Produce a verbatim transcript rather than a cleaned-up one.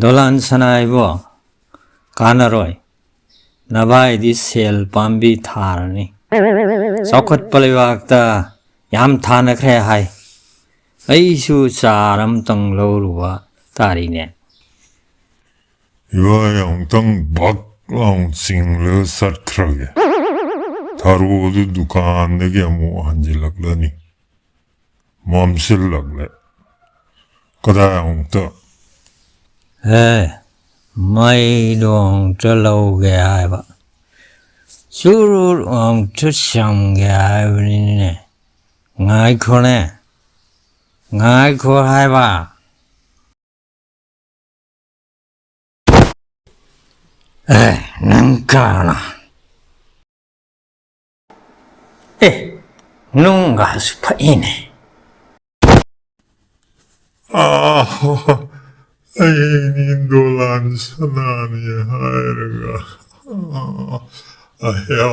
ꯗꯣꯂꯥꯟ ꯁꯅꯥ ꯏꯕꯣ, ꯀꯥꯟꯅꯔꯣꯏ꯫ ꯅꯚꯥꯏꯗꯤ ꯁꯦꯜ ꯄꯥꯝꯕꯤ ꯊꯥꯔꯅꯤ꯫ ꯆꯥꯎꯈꯠꯄ ꯂꯩꯕꯥꯛꯇ ꯌꯥꯝ ꯊꯥꯅꯈ꯭ꯔꯦ ꯍꯥꯏ꯫ ꯑꯩꯁꯨ ꯆꯥꯔ ꯑꯃꯇꯪ ꯂꯧꯔꯨꯕ ꯇꯥꯔꯤꯅꯦ꯫ ꯏꯕꯥꯏ ꯑꯃꯨꯛꯇꯪ ꯕꯛ ꯂꯥꯎ ꯆꯤꯡꯂꯒ ꯆꯠꯈ꯭ꯔꯒꯦ꯫ ꯊꯔꯣꯗꯨ ꯗꯨꯀꯥꯟꯗꯒꯤ ꯑꯃꯨꯛ ꯍꯟꯖꯤꯜꯂꯛꯂꯅꯤ꯫ ꯃꯝꯁꯤꯜꯂꯛꯂꯦ꯫ ꯀꯗꯥꯏ ꯑꯃꯨꯛꯇ? ꯑꯦ, ꯃꯩꯗꯣ ꯑꯃꯨꯛꯇ ꯂꯧꯒꯦ ꯍꯥꯏꯕ꯫ ꯆꯨꯔꯨꯠ ꯑꯃꯨꯛꯇ ꯆꯝꯒꯦ ꯍꯥꯏꯕꯅꯤꯅꯦ꯫ ꯉꯥꯏꯈꯣꯅꯦ꯫ ꯉꯥꯏꯈꯣ ꯍꯥꯏꯕ꯫ ꯑꯦ, ꯅꯪ ꯀꯅꯥ? ꯑꯦ, ꯅꯨꯡꯒꯁꯨ ꯐꯛꯏꯅꯦ꯫ ꯑꯥ, ꯑꯩꯅꯤ ꯗꯣꯂꯥꯟ ꯁꯅꯥꯅꯤ ꯍꯥꯏꯔꯒ꯫ ꯑꯥ, ꯑꯌꯥ꯫